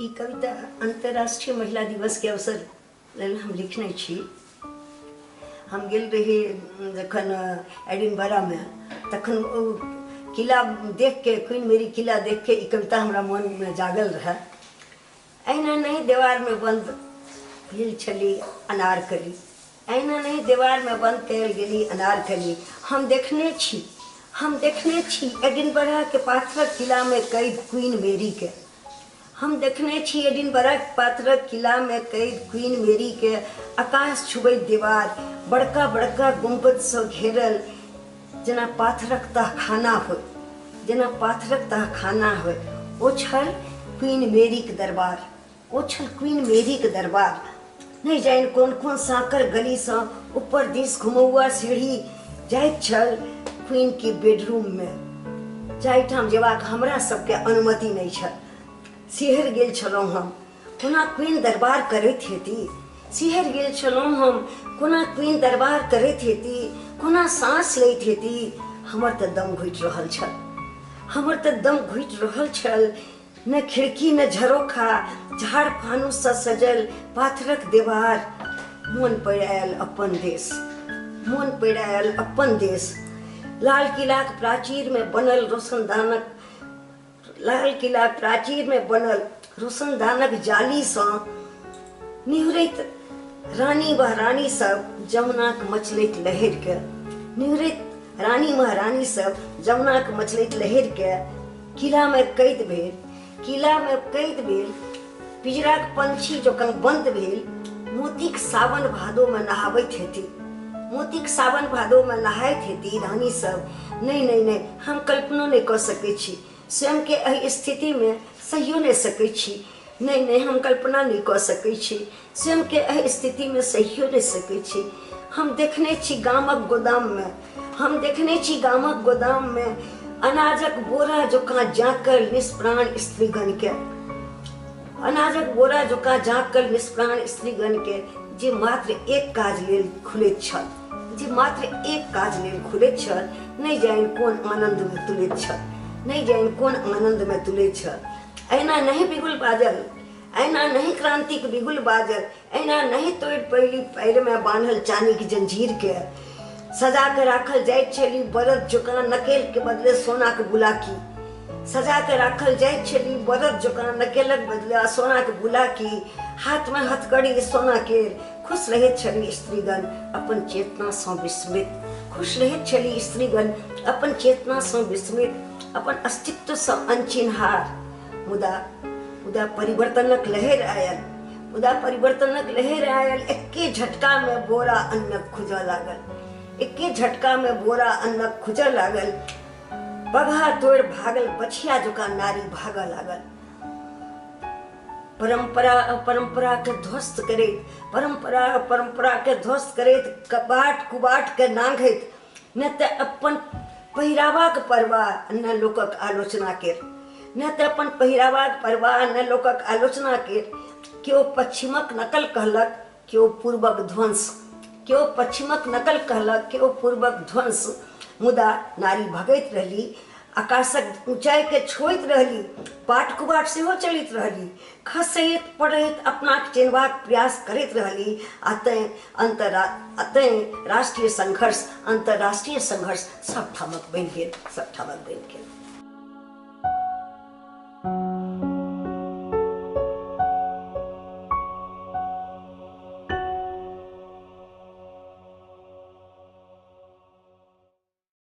ई कविता अंतर्राष्ट्रीय महिला दिवस के अवसर लेल हम लिखने छी। हम गेल रही जखन एडिनबरामे, तखन ओ किला देख के, क्वीन मेरी किला देख के ई कविता हमरा मनमे जागल रहए। अहिना नहि देवारमे बन्द भेल छली अनारकली, अहिना नहि देवारमे बन्द कयल गेली अनारकली। हम देखने छी, हम देखने छी एडिनबराके पाथरक किलामे कैद क्वीन मेरीके। हम देखने छी एडिनबराक पाथरक किलामे कैद क्वीन मेरीके। आकाश छुबैत दीवार, बड़का बड़का गुम्बदसँ घेरल, जेना पाथरक तहखाना होय, जेना पाथरक तहखाना होय। ओ छल क्वीन मेरीक दरबार, ओ छल क्वीन मेरीक दरबार। नहि जानि कोन कोन साँकर गलीसँ ऊपर दिस घुमौआ सीढ़ी जाइत छल क्वीन के बेडरूममे, जाहिठाम जेबाक हमरा सबके अनुमति नहि छल। सिहरि गेल छलहुँ हम, कोना क्वीन दरबार करैत हेती। सिहरि गेल छलहुँ हम, कोना क्वीन दरबार करैत हेती, कोना साँस लैत हेती। हमर तऽ दम घुटि रहल छल, हमर तऽ दम घुटि रहल छल। ने खिड़की ने झरोखा, झाड़ फानूससँ सजल पाथरक देवार। मोन पड़ि आयल अपन देश, मोन पड़ि आयल अपन देश। लाल किलाक प्राचीरमे बनल रोशनदानक, लाल किलाक प्राचीरमे बनल रोशनदानक जालीसँ निहुरैत रानी महारानी सब जमुनाक मचलैत लहरिके, निहुरैत रानी महारानी सब जमुनाक मचलैत लहरिके किलामे कैद भेल, किलामे कैद भेल, पिजराक पंछी जकाँ बन्द भेल। मोतीक सावन भादोमे नहाबैत हेती, मोतीक सावन भादोमे नहाइत हेती रानी सब। नहि नहि नहि, हम कल्पनो नहि कऽ सकै छी, स्वयंके एहि स्थितिमे सहियो नहि सकै छी। नहि नहि, हम कल्पना नहि कऽ सकै छी, स्वयंके एहि स्थितिमे सहियो नहि सकै छी। हम देखने छी गामक गोदाममे, हम देखने छी गामक गोदाममे अनाजक बोरा जकाँ जाँकल निष्प्राण स्त्रीगणके, अनाजक बोरा जकाँ जाँकल निष्प्राण स्त्रीगणके, जे मात्र एक काज लेल खुलैत छल, जे मात्र एक काज लेल खुलैत छल। नहि जानि कोन आनन्दमे तुलैत छल, नहि जानि कोन आनन्दमे तुलैत छल। एहिना नहि बिगुल बाजल, एहिना नहि क्रान्तिक बिगुल बाजल, एहिना नहि तोड़ि पैली पैरमे बान्हल चानीक जंजीरके। सजा के राखल जाइत छली बरद जकाँ नकेलके बदले सोनाक बुलाकी, सजा के राखल जाइत छली बरद जकाँ नकेलक बदले सोनाक बुलाकी। हाथमे हथकड़ी सोना के। खुश रहैत छली स्त्रीगण अपन चेतनासँ विस्मित, खुश रहैत छली स्त्रीगण अपन चेतनासँ विस्मित, अपन अस्तित्वसँ अनचिन्हार। मुदा मुदा परिवर्तनक लहरि आयल, मुदा परिवर्तनक लहरि आयल, एक्के झटकामे बोरा अन्नक खुजऽ लागल, एक्के झटकामे बोरा अन्नक खुजऽ लागल। पगहा तोड़ि भागल बछिया जकाँ नारी भागऽ लागल। परंपरा अपरंपरा के ध्वस्त करैत, परंपरा अपरंपरा के ध्वस्त करैत, कबाट कुबाट के नांघैत, ने तऽ अपन पहिरावाक परवाह ने लोकक आलोचना केर, ने तऽ अपन पहिरावाक परवाह ने लोकक आलोचना केर। केओ पश्चिमक नकल कहलक, केओ पूर्वक ध्वंस, केओ पश्चिमक नकल कहलक, केओ पूर्वक ध्वंस। मुदा नारी भगैत रहली, आकाशक ऊँचाइके छुइत रहली, बाट कुबाट सेहो चलैत रहली, खसैत पड़ैत अपनाके चिन्हबाक प्रयास करैत रहली। आ तैँ तैँ राष्ट्रीय संघर्ष अंतर्राष्ट्रीय संघर्ष सब ठामक बनि गेल, सब ठामक बनि गेल।